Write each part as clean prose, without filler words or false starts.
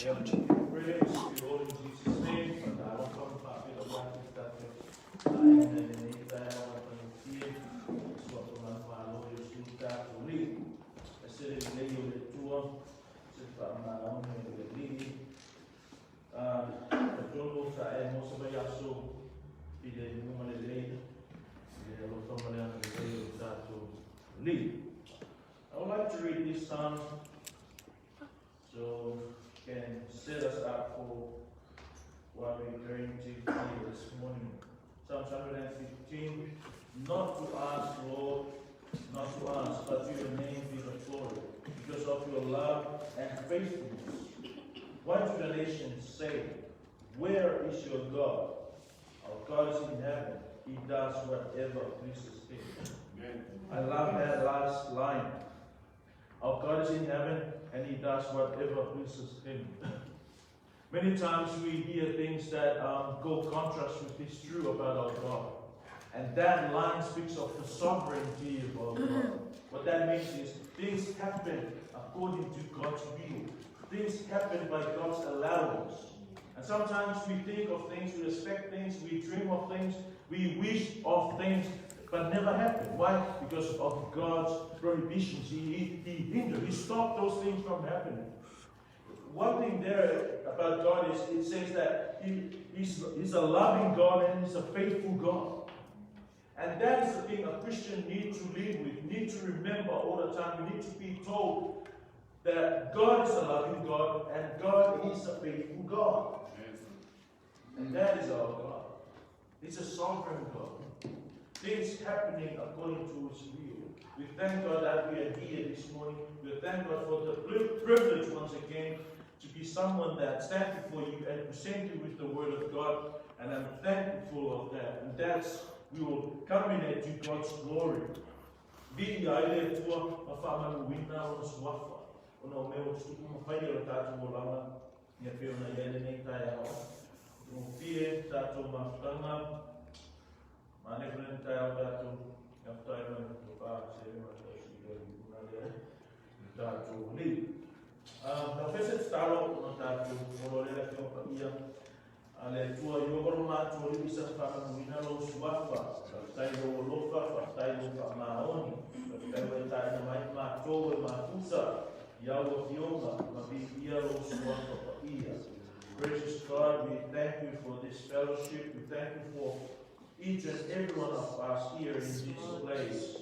Greetings to you all in Jesus' name. Fatalofa ma faafeiloai atu i tatou aiga i lenei taeao matagofie i suafa manumalo o Iesu tatou Alii. E se le lelei o le Atua, se le faamaoni o le Alii. Talitonu sa e mo se vaiaso i le muga lelei, i le alofa ma le agalelei o le tatou Alii. I would like to read this psalm so can set us up for what we're going to hear this morning. Psalms 115, not to us, Lord, not to us, but to your name be the glory, because of your love and faithfulness. Why do the nations say, Where is your God? Our God is in heaven. He does whatever pleases him. Amen. I love that last line. Our God is in heaven and he does whatever pleases him. Many times we hear things that go contrast with this truth about our God. And that line speaks of the sovereignty of our God. What that means is things happen according to God's will. Things happen by God's allowance. And sometimes we think of things, we expect things, we dream of things, we wish of things, but never happen. Why? Because of God's prohibitions. He hindered, he stopped those things from happening. One thing there about God is it says that he's a loving God and he's a faithful God. And that is the thing a Christian needs to live with, need to remember all the time. We need to be told that God is a loving God and God is a faithful God. And that is our God. He's a sovereign God. Things happening according to his will. We thank God that we are here this morning. We thank God for the privilege once again to be someone that stands before you and present you with the word of God. And I'm thankful of that. And that's, we will culminate to God's glory. Viia ai le Atua ma faamanuina ona suafa. Ona o mea ua tutupu ma fai o le tatou olaga ia pei ona i ai lenei taeao. Gofie tatou mafutaga. Manaia foi lenei taeao tatou mafuta ai ma le tofa se ma tausi i le una lea i tatou Alii. Na fese tatalo ona tatou olo le Afioga Paia a le Atua i o lo matou Alii sa faamanuina lou suafa. Faafetai lou alofa, faafetai lou faamaoni. Faafetai ua e taina mai matou e mafuta i au afioga ma viia lou suafa paia. Gracious God, we thank you for this fellowship. We thank you for each and every one of us here in this place.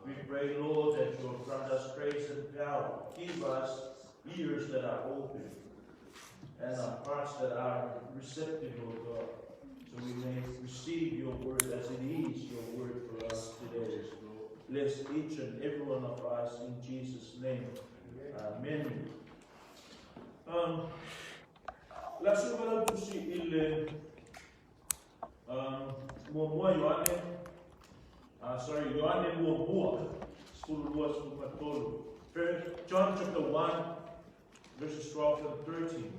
We pray, Lord, that you will grant us grace and power. Give us ears that are open and our hearts that are receptive, O God, so we may receive your word as it is your word for us today. Bless each and every one of us in Jesus' name. Amen. La suva tusi i le muamua Ioane, sorry, Ioane muamua, 12, 13. First John chapter 1, verses 12 and 13.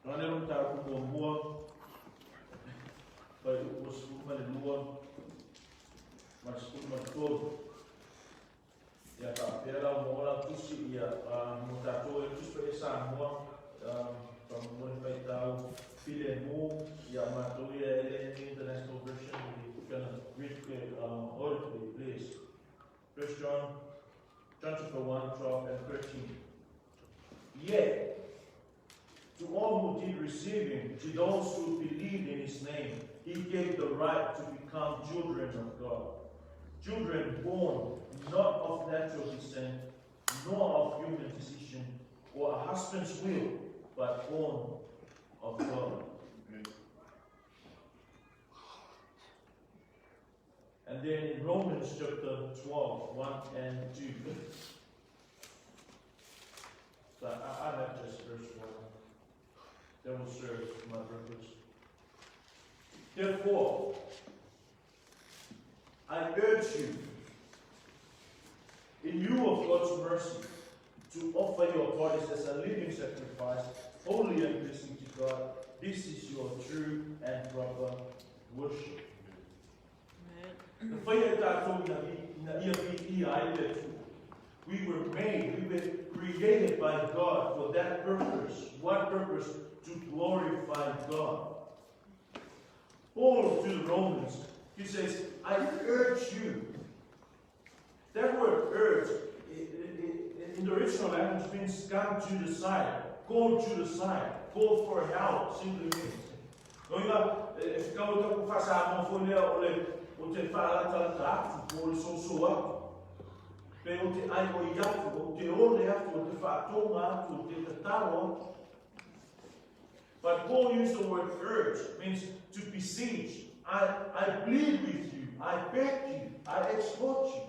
Ioane lo mataupu muamua, fuaiupu 12 ma le 13. Ia faapea la mo la tusi ia mo tatou e Tusi Paia Samoa faamolemole faitau filemu ia matou ia e le New International Version. We gonna read it audibly, please. First John chapter 1, 12 and 13. Yet to all who did receive him, to those who believed in his name, he gave the right to become children of God. Children born not of natural descent, nor of human decision, or a husband's will, but born of God. And then in Romans chapter 12, 1 and 2. So I have just verse 1. That will serve my purpose. Therefore, I urge you, in view of God's mercy, to offer your bodies as a living sacrifice, holy and pleasing to God. This is your true and proper worship. Na whai e tātou ina ia viia ai le Atua. We were made, we were created. created by God for that purpose. What purpose? To glorify God. Paul to the Romans, he says, I urge you. That word urge, in the original language, means come to the side, go to the side, go for help, simply means. Loiga, e whikau taku whasa mō fo lea o le o te whaalatalata atu, o le soso atu. Pe o te ai o i atu, o te ole atu, o te whaatonga atu, o te tataro atu. But Paul used the word urge, means to beseech. I plead with you, I beg you, I exhort you.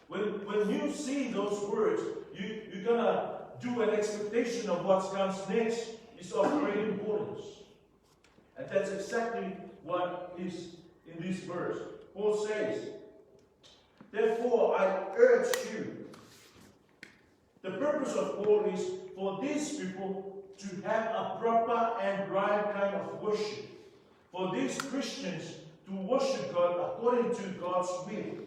When you see those words, you're going to do an expectation of what comes next is of great importance. And that's exactly what is in this verse. Paul says, therefore I urge you. The purpose of Paul is for these people to have a proper and right kind of worship. For these Christians to worship God according to God's will.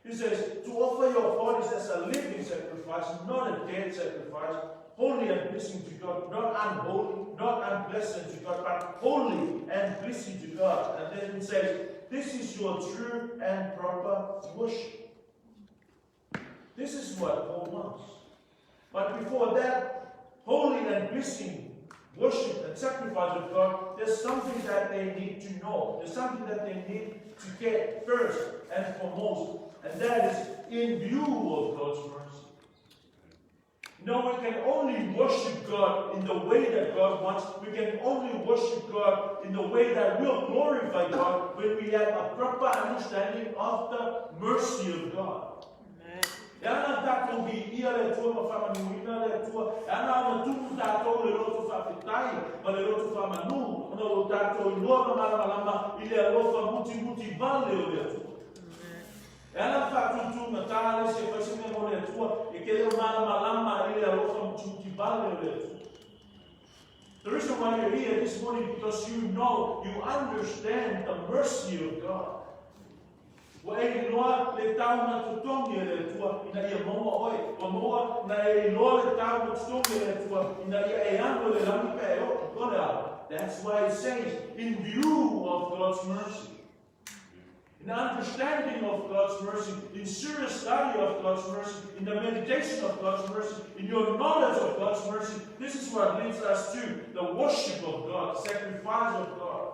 He says, to offer your bodies as a living sacrifice, not a dead sacrifice, holy and pleasing to God, not unholy, not unpleasant to God, but holy and pleasing to God. And then he says, this is your true and proper worship. This is what Paul wants. But before that, holy and pleasing worship and sacrifice of God, there's something that they need to know. There's something that they need to get first and foremost, and that is in view of God's mercy. No, we can only worship God in the way that God wants. We can only worship God in the way that will glorify God when we have a proper understanding of the mercy of God. E ana tātou vi ia le Atua ma whamanuina le Atua. E ana ona tumu tātou le loto whawhitai ma le loto whamanu. Ona o tātou i loa ma malamalama i le alofa muti muti vale o le Atua. E ana whātūtū nga tāle se whaisinga mo le Atua e ke leo malamalama i le alofa muti muti vale o le Atua. The reason why you're here this morning because you know, you understand the mercy of God. Ua e iloa le tau na totogi e le Atua ina ia maua oe. Ua maua na e iloa le tau na totogi e le Atua ina ia e anu le langi pe e o le ao. That's why it says, in view of God's mercy. In understanding of God's mercy, in serious study of God's mercy, in the meditation of God's mercy, in your knowledge of God's mercy, this is what leads us to the worship of God, the sacrifice of God.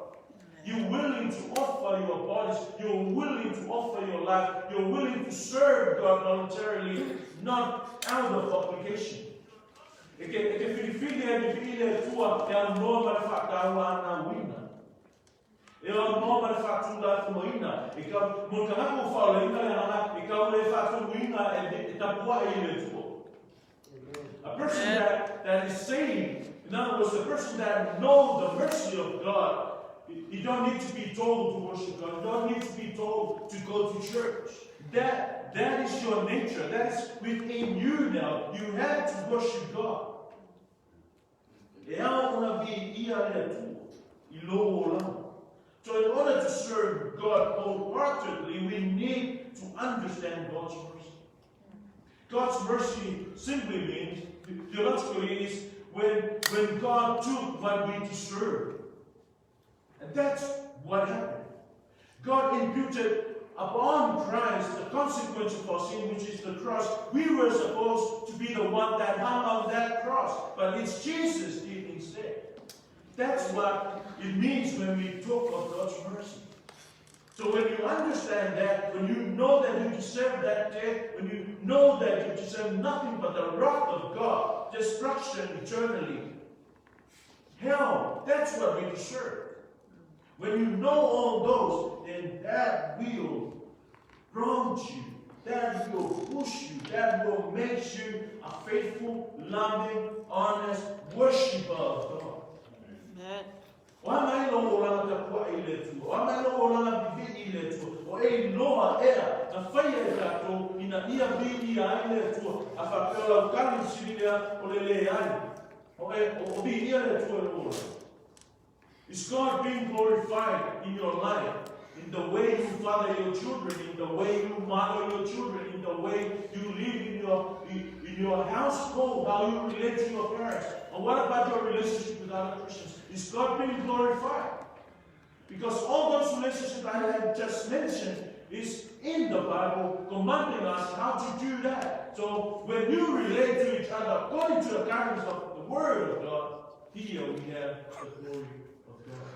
You're willing to offer your bodies, you're willing to offer your life, you're willing to serve God voluntarily, not out of obligation. E ke whiriwhiri e ni whiri le Atua e au noa ma le whātaua ana wina. E au noa ma le whātula kumaina. E ka, mo ka ngako whaoleina le hana, e ka ule whātumuina e tapua e i le Atua. A person that is saved, in other words, the person that knows the mercy of God, you don't need to be told to worship God. You don't need to be told to go to church. That is your nature. That is within you now. You have to worship God. E ao ona vi ia le Atua, i lō o langa. So in order to serve God wholeheartedly, we need to understand God's mercy. God's mercy simply means, theologically, is when God took what we deserve. And that's what happened. God imputed upon Christ the consequence of our sin, which is the cross. We were supposed to be the one that hung on that cross, but it's Jesus did instead. That's what it means when we talk of God's mercy. So when you understand that, when you know that you deserve that death, when you know that you deserve nothing but the wrath of God, destruction eternally, hell, that's what we deserve. When you know all those, then that will prompt you, that will push you, that will make you a faithful, loving, honest worshiper of God. Amen. O a mai lo o langa tapua i le Atua. O a mai lo o langa vivi i le Atua. O e loa ea na whaia e tātou ina ia vi ia ai le Atua. A whapea lau kani siri lea o le le ai. O e o vi ia le Atua e ola. Is God being glorified in your life? In the way you father your children, in the way you mother your children, in the way you live in In your household, how you relate to your parents. And what about your relationship with other Christians? Is God being glorified? Because all those relationships I have just mentioned is in the Bible commanding us how to do that. So when you relate to each other according to the guidance of the Word of God, here we have the glory of God.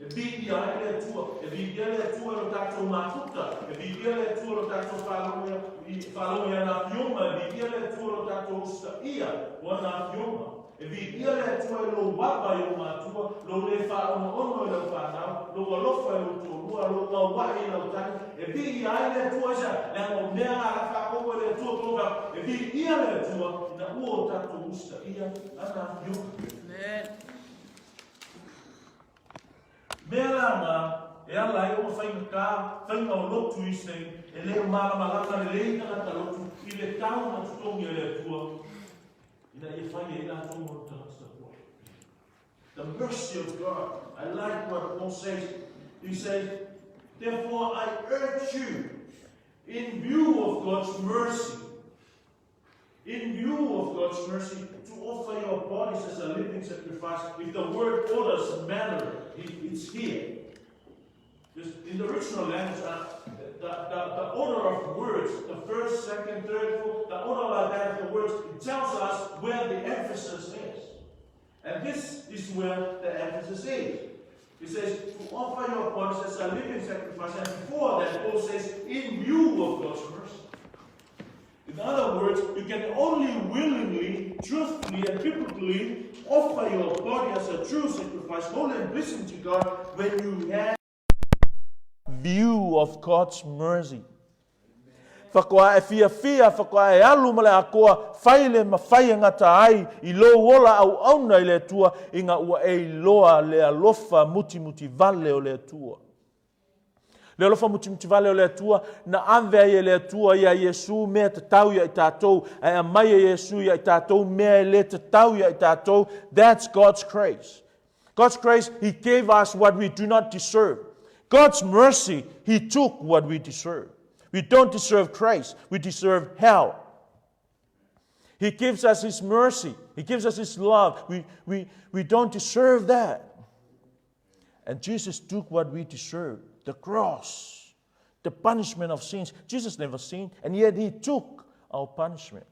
E viia ai le Atua, e viia le Atua i lo tatou mafuta, e viia le Atua i lo tatou faalogo ia na afioga, e viia le Atua i lo tatou usitaia o ana afioga. E viia le Atua i lou ava i ou matua, lou le faaono'ono i lau fanau, lou alofa i lou toalua, lou gaua'i i lau tane. E viia ai le Atua aisea? Leaga o mea na lafaakopo e le Atua tolu faaku. E viia le Atua ina ua o tatou usitaia ana afioga. Amen. Mea la na, e ala ai ona faigata faiga o lotu i se e le malamalama lelei tagata lotu i le tau na totogi e le Atua ina ia fai ai latou ma ona tagata tapuai. The mercy of God. I like what Paul says. He says, therefore I urge you, in view of God's mercy, in view of God's mercy, to offer your bodies as a living sacrifice. If the word orders matter, it's here. Because in the original language, the order of words, the first, second, third, fourth, the order like that of the words, it tells us where the emphasis is. And this is where the emphasis is. He says, to offer your bodies as a living sacrifice. And before that, Paul says, in view of God's mercy. In other words, you can only willingly, truthfully, and biblically offer your body as a true sacrifice, holy and pleasing to God, when you have view of God's mercy. Faatoa e fiafia, faatoa e alu ma le atoa, fai le mafai e gata ai i lou ola auauna i le Atua, ina ua e iloa le alofa mutimuti vale o le Atua. Le alofa mutimuti vale o le Atua, na ave ai e le Atua iā Iesu mea tatau ia i tatou, ae aumai e Iesu ia i tatou mea e le tatau ia i tatou. That's God's grace. God's grace, He gave us what we do not deserve. God's mercy, He took what we deserve. We don't deserve grace. We deserve hell. He gives us His mercy. He gives us His love. We don't deserve that. And Jesus took what we deserve, the cross, the punishment of sins. Jesus never sinned, and yet He took our punishment.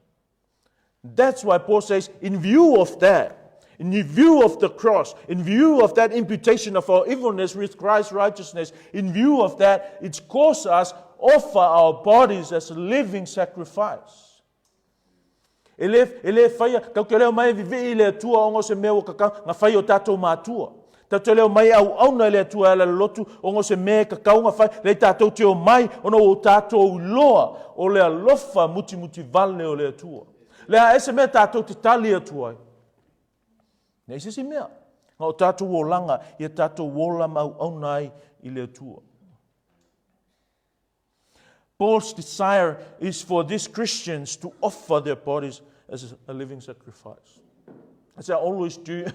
That's why Paul says, in view of that, in view of the cross, in view of that imputation of our evilness with Christ's righteousness, in view of that, it's caused us offer our bodies as a living sacrifice. E le, e le faia, tatou te le omai e vivii i le Atua ona o se mea ua tatau na fai e o tatou matua. Tatou te le omai e auauna i le Atua e ala i le lotu ona o se mea e tatau na fai. Leai tatou te omai ona ua tatou iloa o le alofa mutimuti vale o le Atua. Le a e se mea tatou te tali atu ai. Nei se isi mea. Na o tatou olaga ia tatou ola ma auauna ai i le Atua. Paul's desire is for these Christians to offer their bodies as a living sacrifice. As I always do,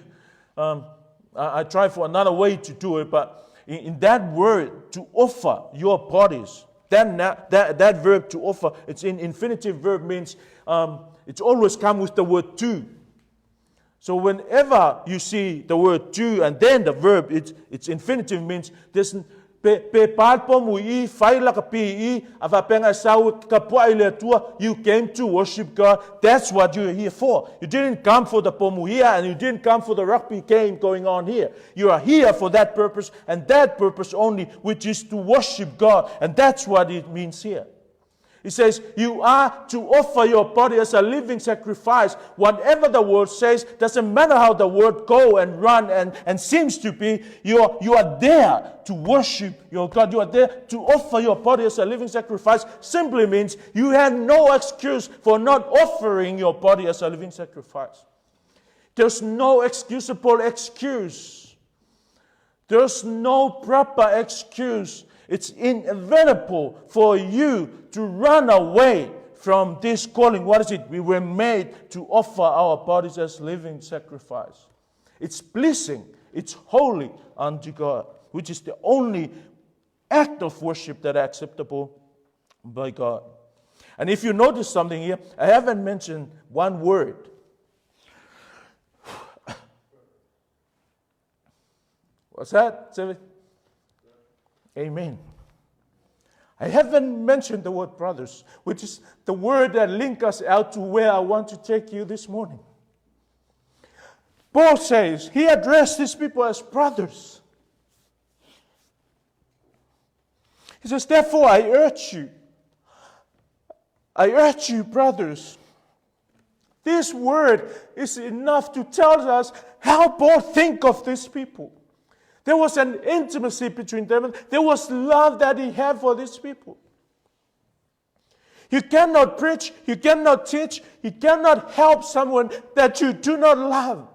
I try for another way to do it, but in that word, to offer your bodies, that verb to offer, it's in infinitive verb means it's always come with the word to. So whenever you see the word to and then the verb, it's infinitive means there's pe pe pat po mu i fai la ka pi i a fa penga sau ka pua i le Atua. You came to worship God. That's what you're here for. You didn't come for the pomu here, and you didn't come for the rugby game going on here. You are here for that purpose and that purpose only, which is to worship God. And that's what it means here. He says, you are to offer your body as a living sacrifice. Whatever the world says, doesn't matter how the world go and run and seems to be, you are there to worship your God. You are there to offer your body as a living sacrifice. Simply means you have no excuse for not offering your body as a living sacrifice. There's no excusable excuse. There's no proper excuse. It's inevitable for you to run away from this calling. What is it? We were made to offer our bodies as living sacrifice. It's pleasing. It's holy unto God, which is the only act of worship that is acceptable by God. And if you notice something here, I haven't mentioned one word. What's that? Amen. I haven't mentioned the word brothers, which is the word that links us out to where I want to take you this morning. Paul says he addressed these people as brothers. He says, Therefore, I urge you, I urge you, brothers. This word is enough to tell us how Paul think of these people. There was an intimacy between them. There was love that he had for these people. You cannot preach, you cannot teach, you cannot help someone that you do not love.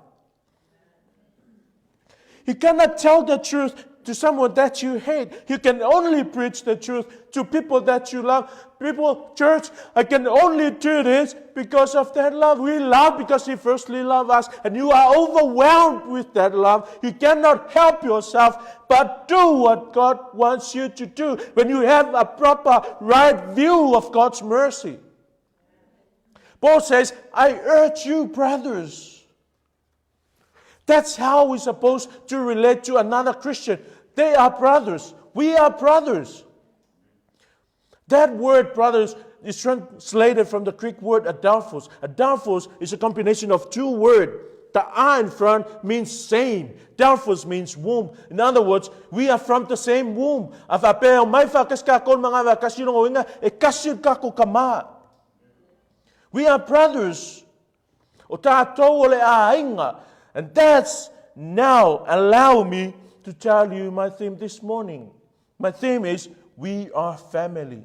You cannot tell the truth to someone that you hate. You can only preach the truth to people that you love. People, church, I can only do this because of that love. We love because He firstly loved us, and you are overwhelmed with that love. You cannot help yourself but do what God wants you to do when you have a proper, right view of God's mercy. Paul says, I urge you, brothers. That's how we're supposed to relate to another Christian. They are brothers. We are brothers. That word, brothers, is translated from the Greek word adelphos. Adelphos is a combination of two words. The I in front means same. Delphos means womb. In other words, we are from the same womb. We are brothers. And that's now allow me to tell you my theme this morning. My theme is we are family.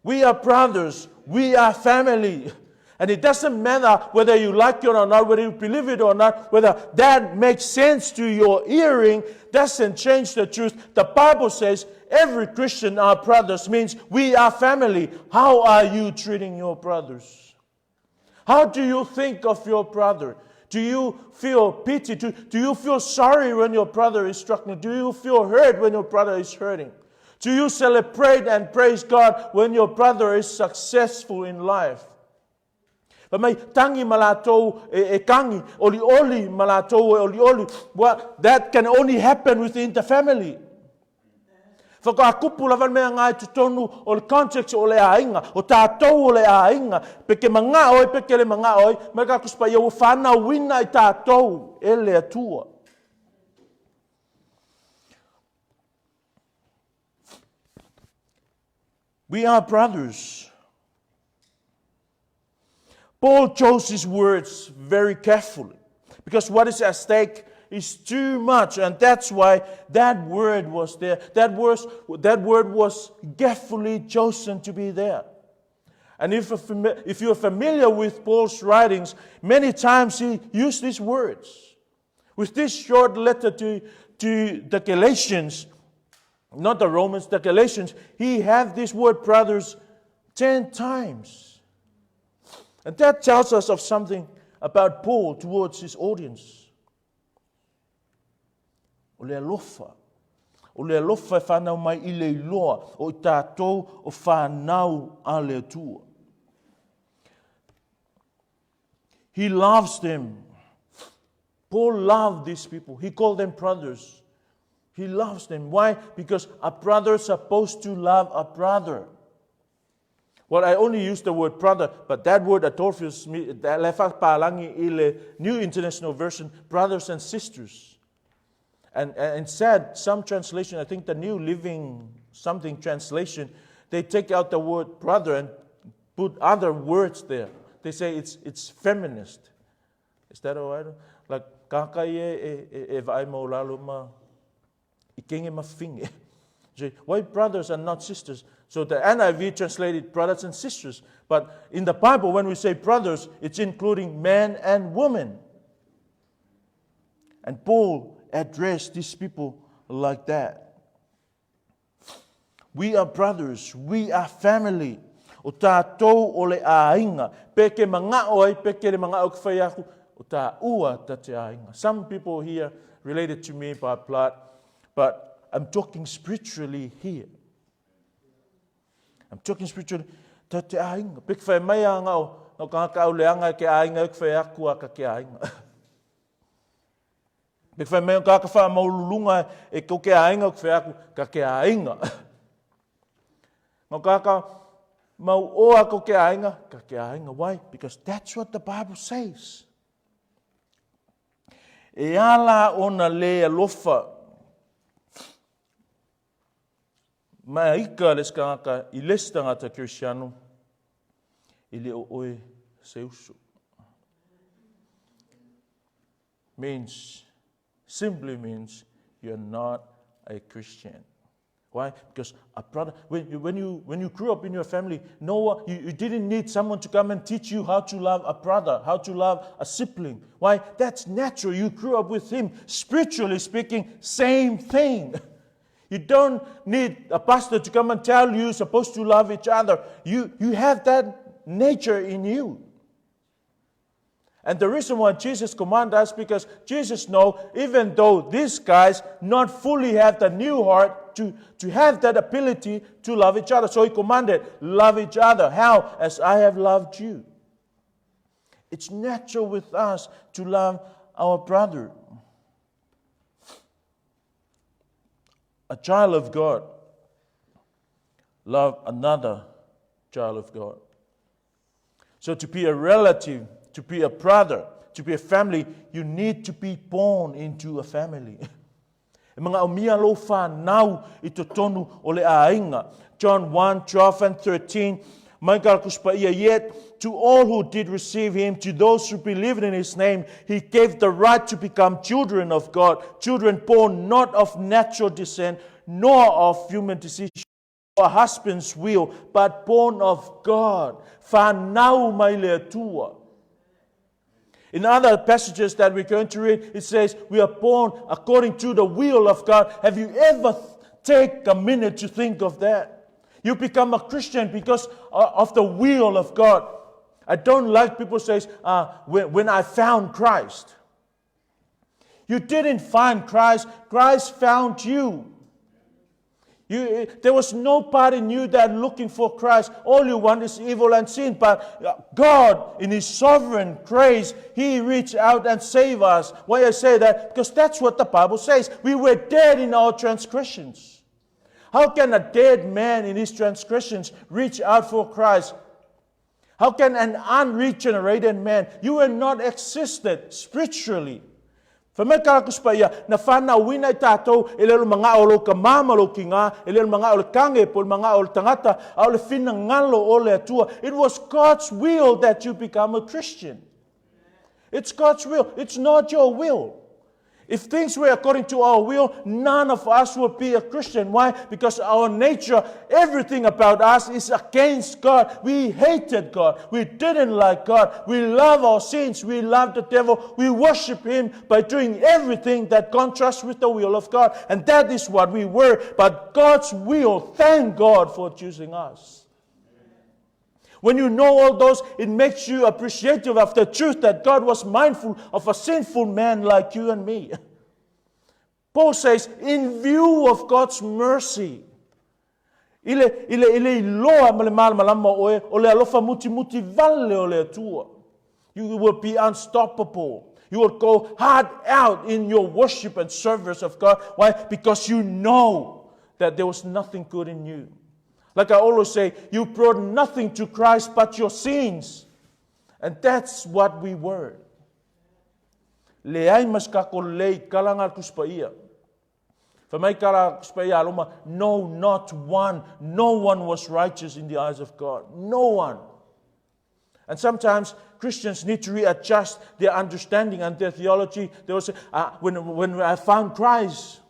We are brothers. We are family. And it doesn't matter whether you like it or not, whether you believe it or not, whether that makes sense to your earring, doesn't change the truth. The Bible says every Christian are brothers, means we are family. How are you treating your brothers? How do you think of your brother? Do you feel pity? Do you feel sorry when your brother is struggling? Do you feel hurt when your brother is hurting? Do you celebrate and praise God when your brother is successful in life? But mai tangi malatou e kangi, oli oli malatou e oli oli. Well, that can only happen within the family. Whakakupu lava mea ngai tutonu o le context o le ainga, o tātou o le ainga, pe ke manga oi, pe ke le manga oi, mai ka kuspa ia whana wina i tātou e le atua. We are brothers. Paul chose his words very carefully because what is at stake is too much, and that's why that word was there. That word was carefully chosen to be there. And if you're familiar with Paul's writings, many times he used these words. With this short letter to the Galatians, not the Romans, the Galatians, he had this word brothers 10 times. And that tells us of something about Paul towards his audience. O le alofa. O le alofa e whanau mai i le iloa o i tātou o whanau a le atua. He loves them. Paul loved these people. He called them brothers. He loves them. Why? Because a brother is supposed to love a brother. Well, I only use the word brother, but that word adelphos, New International Version, brothers and sisters. And instead, some translation, I think the New Living something translation, they take out the word brother and put other words there. They say it's feminist. Is that all right? Like, kakai e vae mau lalo ma ikenge ma finge. Why brothers and not sisters? So the NIV translated brothers and sisters. But in the Bible, when we say brothers, it's including men and women. And Paul addressed these people like that. We are brothers. We are family. O tātou o le āinga. Peke manga oi, peke le manga o ke whai aku. O tā ua ta te āinga. Some people here related to me by blood, but I'm talking spiritually here. I'm talking spiritually. Ta te aiga. Pe ke whai mai a ngao, ngao kangaka au leanga e ke aiga e ke whai aku a ka ke aiga. Pe ke whai mai o kaka wha maululunga e ko ke aiga o ke whai aku ka ke aiga. Ngao kaka mau oa ko ke aiga, ka ke aiga. Why? Because that's what the Bible says. E ala ona le alofa Ma ika le isi tagata i le isi tagata Kerisiano, e le o oe se uso. Means, simply means you're not a Christian. Why? Because a brother, when you, when you, when you grew up in your family, no one, you, you didn't need someone to come and teach you how to love a brother, how to love a sibling. Why? That's natural. You grew up with him. Spiritually speaking, same thing. You don't need a pastor to come and tell you you're supposed to love each other. You, you have that nature in you. And the reason why Jesus commanded us because Jesus know even though these guys not fully have the new heart to, to have that ability to love each other. So he commanded, love each other. How? As I have loved you. It's natural with us to love our brother. A child of God love another child of God. So to be a relative, to be a brother, to be a family, you need to be born into a family. E manaomia lou fanau i totonu o le aiga. John 1, 12 and 13. Mai ka kuspaia, yet to all who did receive him, to those who believed in his name, he gave the right to become children of God, children born not of natural descent, nor of human decision, or husband's will, but born of God. Fanau mai le Atua. In other passages that we're going to read, it says we are born according to the will of God. Have you ever take a minute to think of that? You become a Christian because of the will of God. I don't like people say, when, when I found Christ. You didn't find Christ, Christ found you. You, there was no part in you that looking for Christ. All you want is evil and sin. But God, in His sovereign grace, He reached out and saved us. Why I say that? Because that's what the Bible says. We were dead in our transgressions. How can a dead man in his transgressions reach out for Christ? How can an unregenerated man, you were not existed spiritually. Fai mai ka kuspa ia, na whanauina i tātou e le manga o lo ka mama lo ki ngā, e le manga o le kange, po le manga o le tangata, a o le whina ngalo o le atua. It was God's will that you become a Christian. It's God's will. It's not your will. If things were according to our will, none of us would be a Christian. Why? Because our nature, everything about us is against God. We hated God. We didn't like God. We love our sins. We love the devil. We worship him by doing everything that contrasts with the will of God. And that is what we were. But God's will, thank God for choosing us. When you know all those, it makes you appreciative of the truth that God was mindful of a sinful man like you and me. Paul says, in view of God's mercy, i le, i le, i le iloa ma le malamalama oe, o le alofa mutimuti vale o le Atua. You will be unstoppable. You will go hard out in your worship and service of God. Why? Because you know that there was nothing good in you. Like I always say, you brought nothing to Christ but your sins. And that's what we were. Leai mas ka ko lei kalanga kuspaia. Fai kala kuspaia aloma, no, not one. No one was righteous in the eyes of God. No one. And sometimes Christians need to readjust their understanding and their theology. They will say, ah, when, when I found Christ,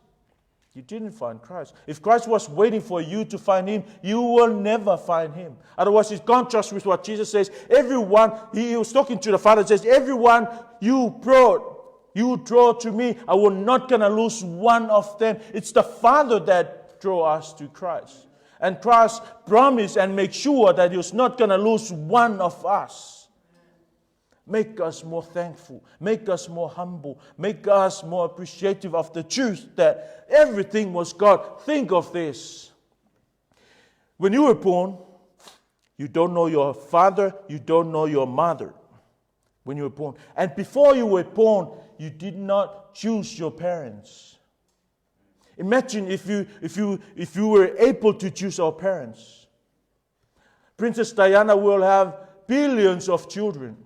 you didn't find Christ. If Christ was waiting for you to find him, you will never find him. Otherwise, it contrasts with what Jesus says. Everyone, he was talking to the Father, says, Everyone you brought, you draw to me, I will not gonna lose one of them. It's the Father that draw us to Christ. And Christ promised and make sure that he's not gonna lose one of us. Make us more thankful. Make us more humble. Make us more appreciative of the truth that everything was God. Think of this. When you were born, You don't know your father, you don't know your mother when you were born. And before you were born, you did not choose your parents. Imagine if you, if you, if you were able to choose our parents. Princess Diana will have billions of children.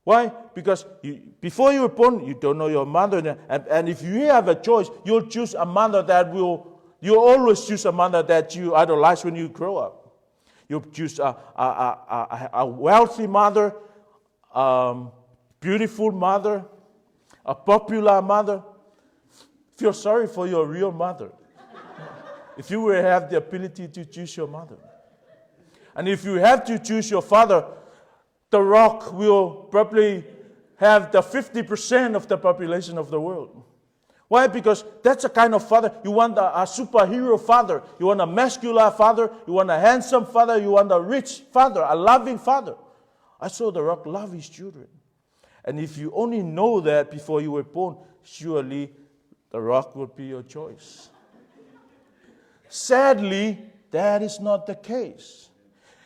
Why? Because you, before you were born, you don't know your mother. And, and if you have a choice, you'll choose a mother that will, you'll always choose a mother that you idolize when you grow up. You'll choose a, a, a, a, wealthy mother, beautiful mother, a popular mother. Feel sorry for your real mother. if you will have the ability to choose your mother. And if you have to choose your father, the rock will probably have the 50% of the population of the world. Why? Because that's a kind of father. You want a, a superhero father. You want a masculine father. You want a handsome father. You want a rich father, a loving father. I saw The Rock love his children. And if you only know that before you were born, surely The Rock would be your choice. Sadly, that is not the case.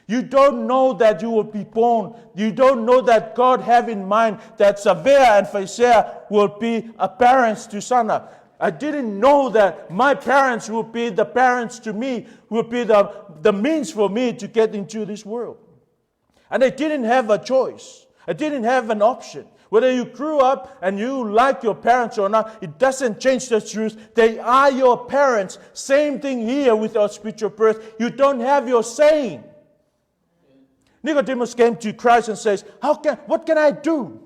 You don't know that you will be born. You don't know that God have in mind that Savea and Faisea will be a parents to Sana. I didn't know that my parents will be the parents to me, will be the, the means for me to get into this world. And I didn't have a choice. I didn't have an option. Whether you grew up and you like your parents or not, it doesn't change the truth. They are your parents. Same thing here with our spiritual birth. You don't have your saying. Nicodemus came to Christ and says, How can, what can I do?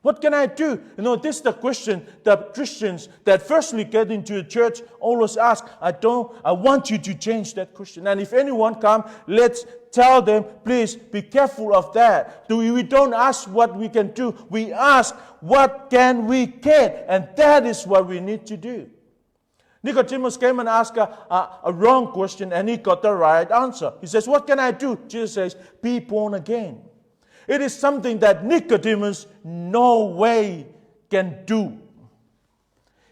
What can I do? You know, this is the question that Christians that firstly get into the church always ask. I don't, I want you to change that question. And if anyone come, let's tell them, please be careful of that. Do we, we don't ask what we can do. We ask, what can we get? And that is what we need to do. Nicodemus came and asked a, a, a wrong question and he got the right answer. He says, What can I do? Jesus says, Be born again. It is something that Nicodemus no way can do.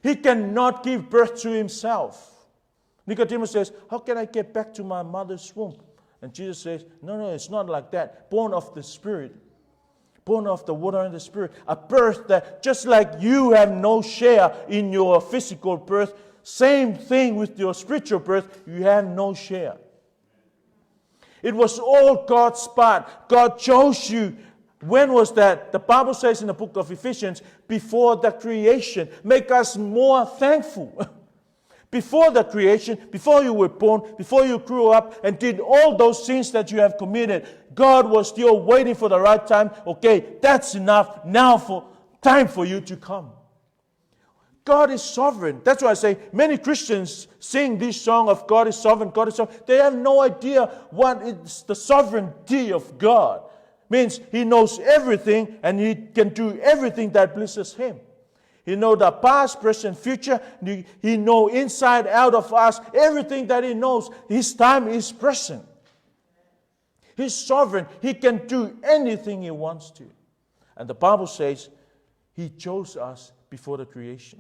He cannot give birth to himself. Nicodemus says, How can I get back to my mother's womb? And Jesus says, No, no, it's not like that. Born of the Spirit, born of the water and the Spirit, a birth that just like you have no share in your physical birth, same thing with your spiritual birth, you have no share. It was all God's part. God chose you. When was that? The Bible says in the book of Ephesians, before the creation. Make us more thankful. before the creation, before you were born, before you grew up and did all those sins that you have committed, God was still waiting for the right time. Okay, that's enough. Now for time for you to come. God is sovereign. That's why I say many Christians sing this song of God is sovereign, God is sovereign. They have no idea what is the sovereignty of God. Means He knows everything and He can do everything that pleases Him. He knows the past, present, future. He knows inside, out of us, everything that He knows. His time is present. He's sovereign. He can do anything He wants to. And the Bible says He chose us before the creation.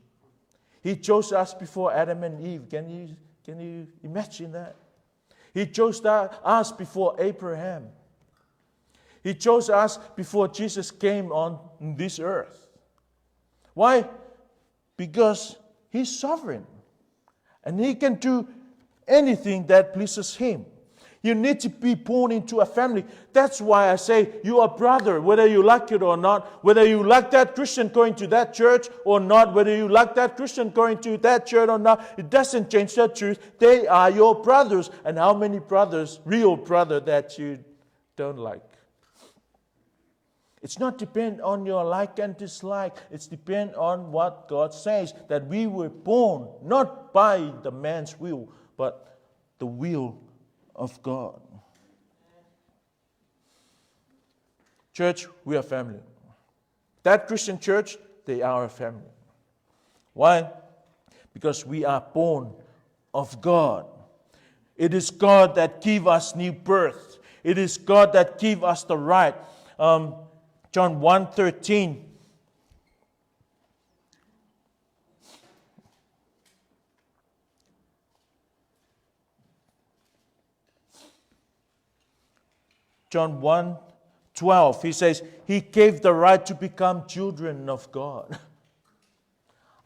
He chose us before Adam and Eve. Can you, can you imagine that? He chose that, us before Abraham. He chose us before Jesus came on this earth. Why? Because He's sovereign and He can do anything that pleases Him. You need to be born into a family. That's why I say you are brother, whether you like it or not, whether you like that Christian going to that church or not, whether you like that Christian going to that church or not, it doesn't change the truth. They are your brothers. And how many brothers, real brother, that you don't like? It's not depend on your like and dislike. It's depend on what God says, that we were born not by the man's will, but the will of God. Church, we are family. That Christian church, they are a family. Why? Because we are born of God. It is God that give us new birth. It is God that give us the right. John 1:13 John 1 12, he says, He gave the right to become children of God.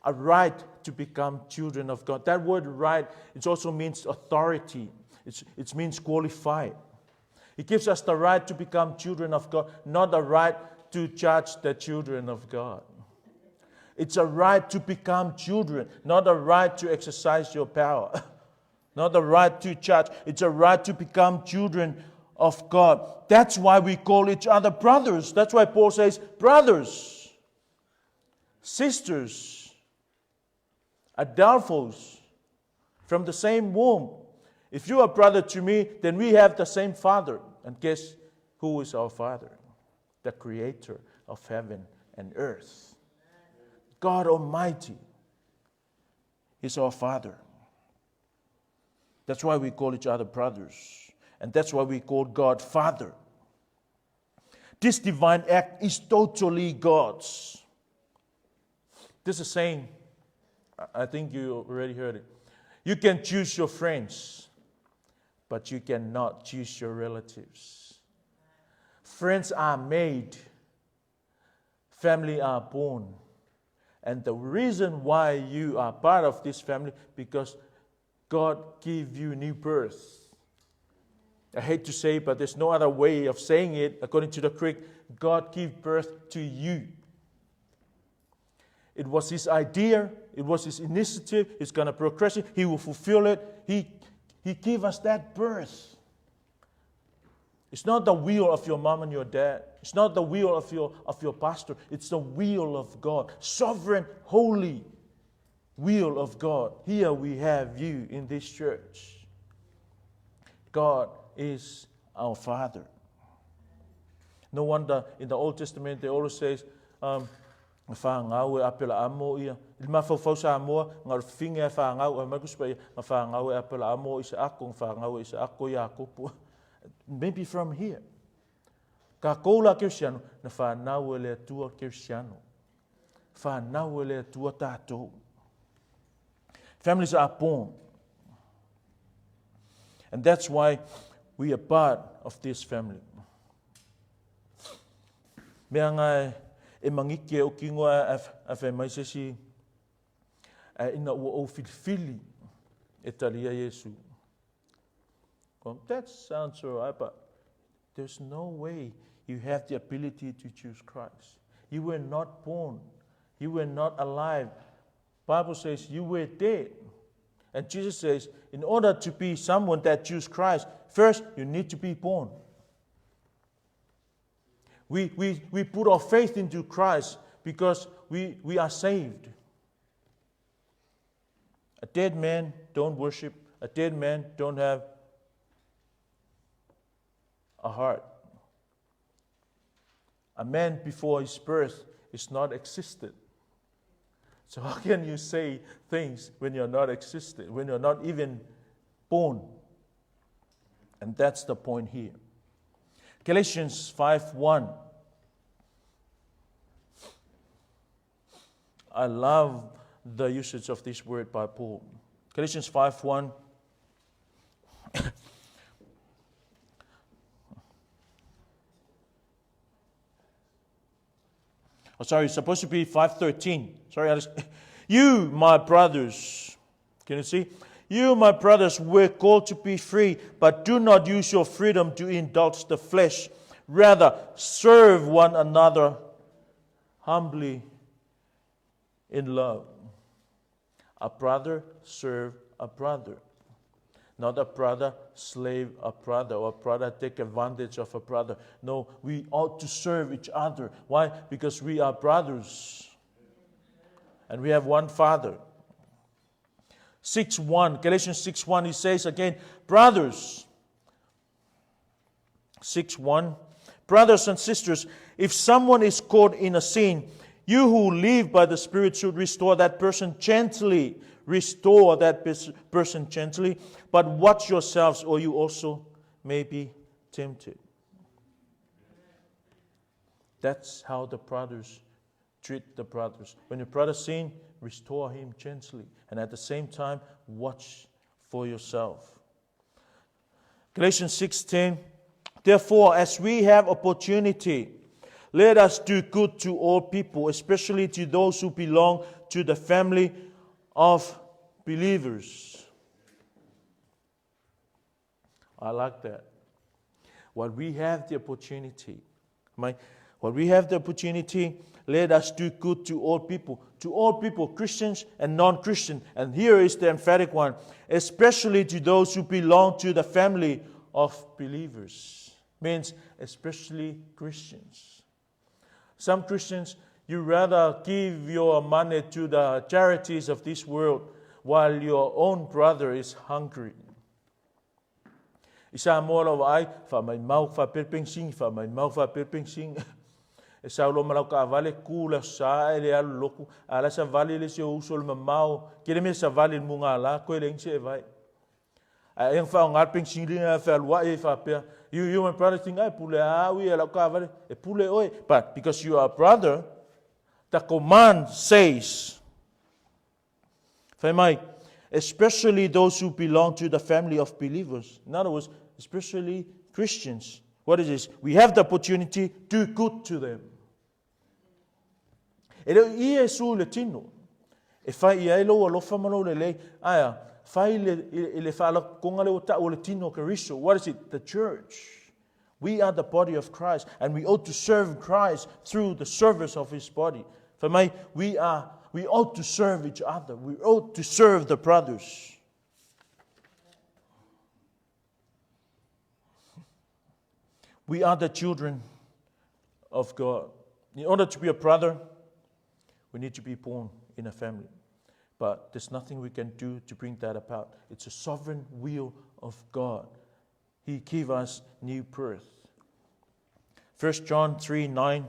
A right to become children of God. That word right, it also means authority. It's, it means qualified. He gives us the right to become children of God, not the right to judge the children of God. It's a right to become children, not a right to exercise your power, not the right to judge. It's a right to become children of God. That's why we call each other brothers. That's why Paul says, brothers, sisters, adelphos, from the same womb. If you are brother to me, then we have the same father. And guess who is our father? The creator of heaven and earth. God Almighty is our Father. That's why we call each other brothers. And that's why we call God Father. This divine act is totally God's. This is saying, I think you already heard it. You can choose your friends, but you cannot choose your relatives. Friends are made, family are born. And the reason why you are part of this family, because God gave you new birth. I hate to say, but there's no other way of saying it. According to the Greek, God gave birth to you. It was his idea. It was his initiative. He's going to progress it. He will fulfill it. He, he gave us that birth. It's not the will of your mom and your dad. It's not the will of your, of your pastor. It's the will of God. Sovereign, holy will of God. Here we have you in this church. God is our Father. No wonder in the Old Testament they always says, um, whaangau e apela amo ia. I mafaufau sa moa, ngā finga e whaangau e makuspa ia, ngā whaangau e apela amo i sa ako, ngā whaangau e sa ako i a kopu. Maybe from here. Ka koula Kristiano, na whanau e le atua Kristiano. Whanau e le atua tātou. Families are born. And that's why we are part of this family. Mea ngai e mangike o kingoa a whai mai sesi a ina ua o filifili e talia Yesu. Well, that sounds all right, but there's no way you have the ability to choose Christ. You were not born. You were not alive. Bible says you were dead. And Jesus says, in order to be someone that choose Christ, first you need to be born. We, we, we put our faith into Christ because we, we are saved. A dead man don't worship. A dead man don't have a heart. A man before his birth is not existed. So how can you say things when you're not existed, when you're not even born? And that's the point here. Galatians 5 1. I love the usage of this word by Paul. Galatians 5 1. Oh, sorry, it's supposed to be 513. Sorry, Alice. You, my brothers, can you see? You, my brothers, were called to be free, but do not use your freedom to indulge the flesh. Rather, serve one another humbly in love. A brother serve a brother. Not a brother slave a brother or a brother take advantage of a brother. No, we ought to serve each other. Why? Because we are brothers. And we have one father. 6 1, Galatians 6 1, he says again, brothers, 6 1, brothers and sisters, if someone is caught in a sin, you who live by the Spirit should restore that person gently. Restore that person gently, but watch yourselves, or you also may be tempted. That's how the brothers treat the brothers. When your brother sin, restore him gently, and at the same time, watch for yourself. Galatians 6:10. Therefore, as we have opportunity, let us do good to all people, especially to those who belong to the family of believers. I like that. What we have the opportunity, my, what we have the opportunity, let us do good to all people, to all people, Christians and non Christian. And here is the emphatic one, especially to those who belong to the family of believers. Means especially Christians. Some Christians, you rather give your money to the charities of this world while your own brother is hungry. I Samoa lau vaai, faamaimau faapea le penisini, faamaimau faapea le penisini. E sau loa ma lau taavale, tu le Aso Sa ae le alu i le lotu, a o la e savali le isi ou uso i le mamao, tele mea e savali i le mugala, toe leai ni seevai. Ae ai na faaaoga le penisini lena e fealuai ai faapea, you, you my brother think, ai pule a au ia i lau taavale, e pule oe. But because you are a brother, the command says, Fai mai, especially those who belong to the family of believers. In other words, especially Christians. What is this? We have the opportunity to do good to them. E le o i e su le tino. E fai i ai lou alofa ma lou lelei. Aia, fai le, i le whaalapotopotoga le o ta'u o le tino o Keriso. What is it? The church. We are the body of Christ and we ought to serve Christ through the service of his body. Fai mai, we are we ought to serve each other. We ought to serve the brothers. We are the children of God. In order to be a brother, we need to be born in a family. But there's nothing we can do to bring that about. It's a sovereign will of God. He gave us new birth. 1 John 3 9.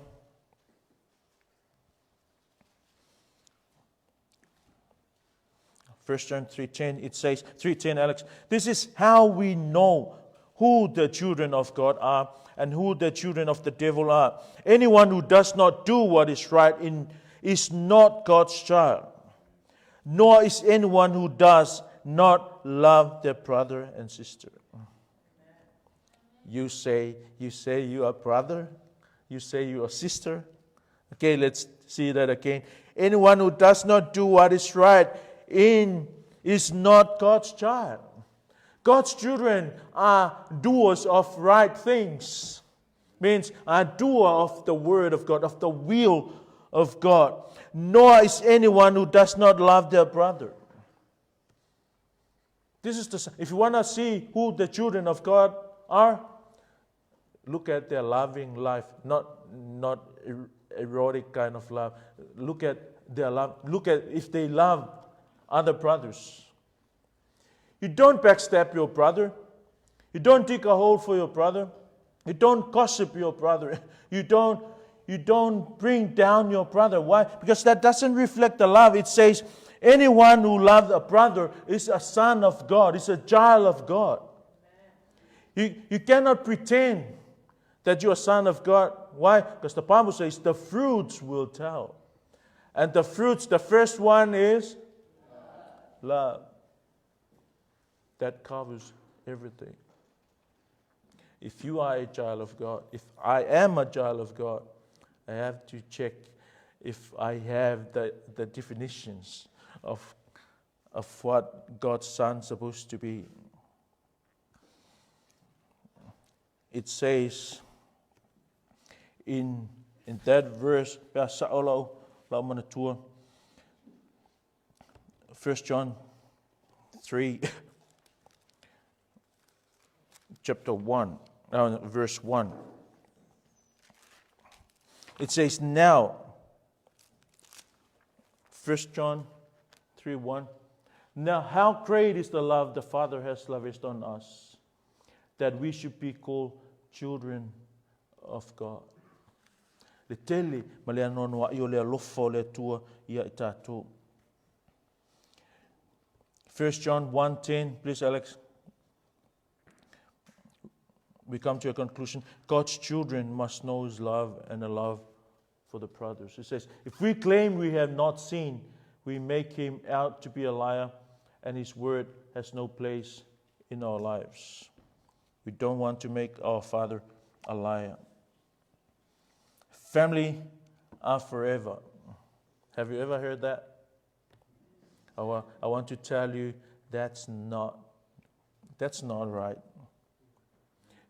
1 John 3:10 it says 3:10 Alex this is how we know who the children of God are and who the children of the devil are anyone who does not do what is right in is not God's child nor is anyone who does not love their brother and sister you say you say you are brother you say you are sister okay let's see that again anyone who does not do what is right in is not God's child. God's children are doers of right things. Means are doer of the word of God, of the will of God. Nor is anyone who does not love their brother. This is the if you want to see who the children of God are, look at their loving life, not not erotic kind of love. Look at their love. Look at if they love other brothers. You don't backstab your brother. You don't dig a hole for your brother. You don't gossip your brother. You don't, you don't bring down your brother. Why? Because that doesn't reflect the love. It says, anyone who loves a brother is a son of God, is a child of God. You, you cannot pretend that you're a son of God. Why? Because the Bible says the fruits will tell. And the fruits, the first one is love. That covers everything. If you are a child of God, if I am a child of God, I have to check if I have the, the definitions of, of what God's son is supposed to be. It says in, in that verse, 1 John 3, chapter 1, uh, verse 1. It says, Now, 1 John 3 1. Now, how great is the love the Father has lavished on us, that we should be called children of God. Le tele ma le anoanoa'i o le alofa o le Atua ia i tatou. 1 John 1:10, please Alex. We come to a conclusion. God's children must know his love and a love for the brothers. It says, if we claim we have not sinned, we make him out to be a liar, and his word has no place in our lives. We don't want to make our father a liar. Family are forever. Have you ever heard that? I, wa- I want to tell you that's not, that's not right.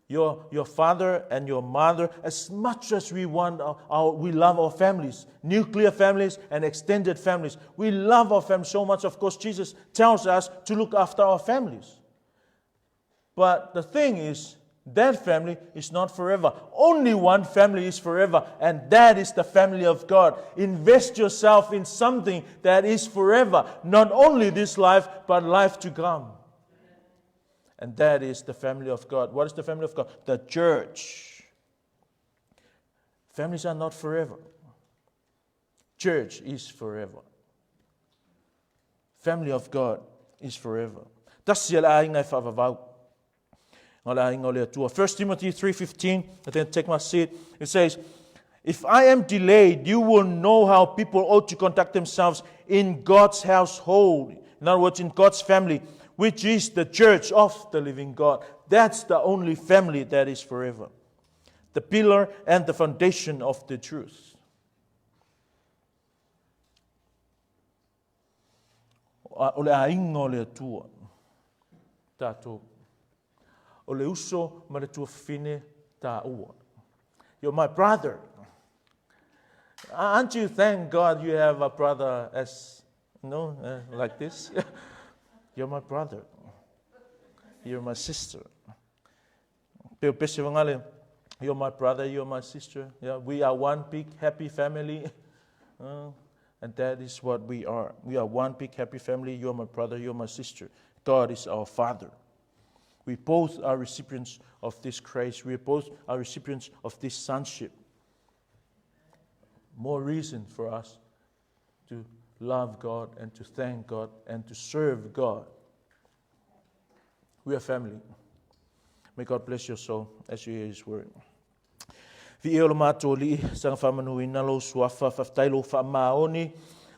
Your, your father and your mother, as much as we want our, our, we love our families, nuclear families and extended families. We love our families so much. Of course, Jesus tells us to look after our families. But the thing is, that family is not forever. Only one family is forever, and that is the family of God. Invest yourself in something that is forever, not only this life, but life to come. And that is the family of God. What is the family of God? The church. Families are not forever. Church is forever. Family of God is forever. Tasi le aiga e faavavau. O le aiga o le Atua. 1 Timothy 3.15, and then take my seat. It says, If I am delayed, you will know how people ought to conduct themselves in God's household. In other words, in God's family, which is the church of the living God. That's the only family that is forever. The pillar and the foundation of the truth. O le aiga o le Atua, tatou. O le uso ma le tuafafine taua. You're my brother. Aren't you thank God you have a brother as, no, like this? You're my brother. You're my sister. Peo pese wangale, you're my brother, you're my sister. Yeah, we are one big happy family. And that is what we are. We are one big happy family. You're my brother, you're my sister. God is our Father. We both are recipients of this grace. We both are recipients of this sonship. More reason for us to love God and to thank God and to serve God. We are family. May God bless your soul as you hear His word. Viia o lo matou Alii, saga faamanuina lou suafa, faafetai lou faamaoni,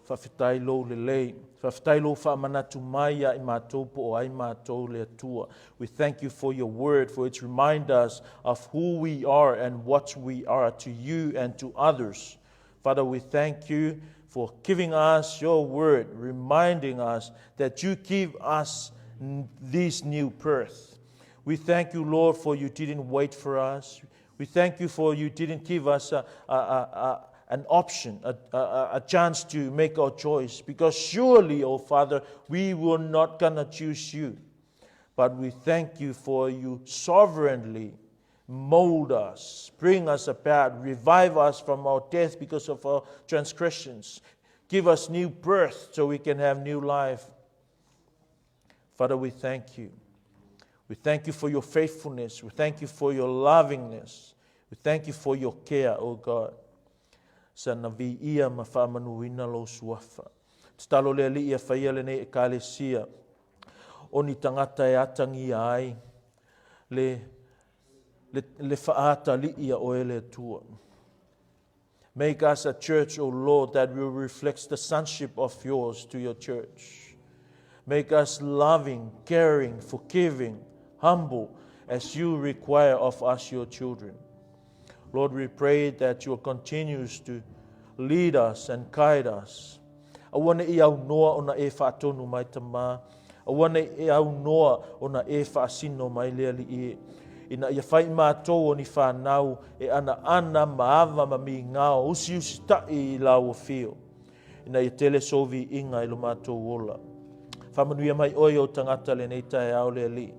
faafetai lou lelei, faafetai lou faamanatu mai ia i matou po o ai matou le Atua. We thank you for your word, for it reminds us of who we are and what we are to you and to others. Father, we thank you for giving us your word, reminding us that you give us this new birth. We thank you, Lord, for you didn't wait for us. We thank you for you didn't give us a, a, a, an option, a, a, a chance to make our choice. Because surely, oh Father, we were not going to choose you. But we thank you for you sovereignly mold us, bring us about, revive us from our death because of our transgressions. Give us new birth so we can have new life. Father, we thank you. We thank you for your faithfulness. We thank you for your lovingness. We thank you for your care, O God. Sana viia ma faamanuina lou suafa. Tatalo le Alii ia faia lenei Ekalesia o ni tagata e atagia ai le, le, le faatalii a oe le Atua. Make us a church, O Lord, that will reflect the sonship of yours to your church. Make us loving, caring, forgiving, humble, as you require of us, your children. Lord, we pray that you will continue to lead us and guide us. Aua ne i aunoa ona e faatonu mai Tama. Aua ne i aunoa ona e faasino mai le Alii e. Ina ia fai matou o ni whanau e ana ana ma ava ma mi ngao usiusi ta'i i lau afio. Ina ia tele sou viiga i lo matou ola. Faamanuia mai oe i ou tagata lenei taeao le Alii.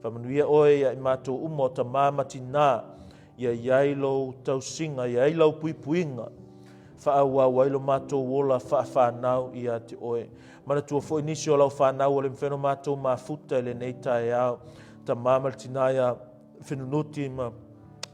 Faamanuia oe ia i matou uma o tamā ma tinā, ia i ai lou tausiga, ia ai lau puipuiga. Faaauau ai lo matou ola faawhanau ia te oe. Manatua foi nisi o lau whanau o le mawhai ona matou mafuta i lenei taeao. Tamā ma le tinā ia Fenunuti ma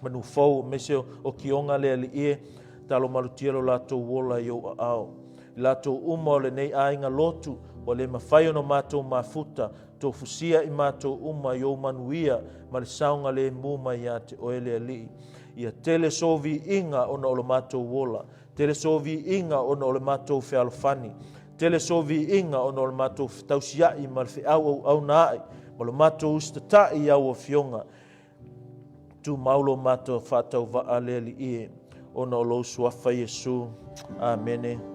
Manufou, aemaise o Kioga le Alii e, talo malutia lo latou ola i ou aao. I latou uma o lenei aiga lotu, ua le mafai ona matou mafuta, tofusia i matou uma i ou manuia ma le saogalemu mai ia te oe le Alii. Ia tele sou viiga ona o lo matou ola, tele sou viiga ona o le matou fealofani, tele sou viiga ona o le matou fetausia'i ma le feau auauna a'i ma lo matou usitatai i au afioga. Tumau lo matou faatauvaa le Alii e, ona o lou Suafa Iesu. Amene.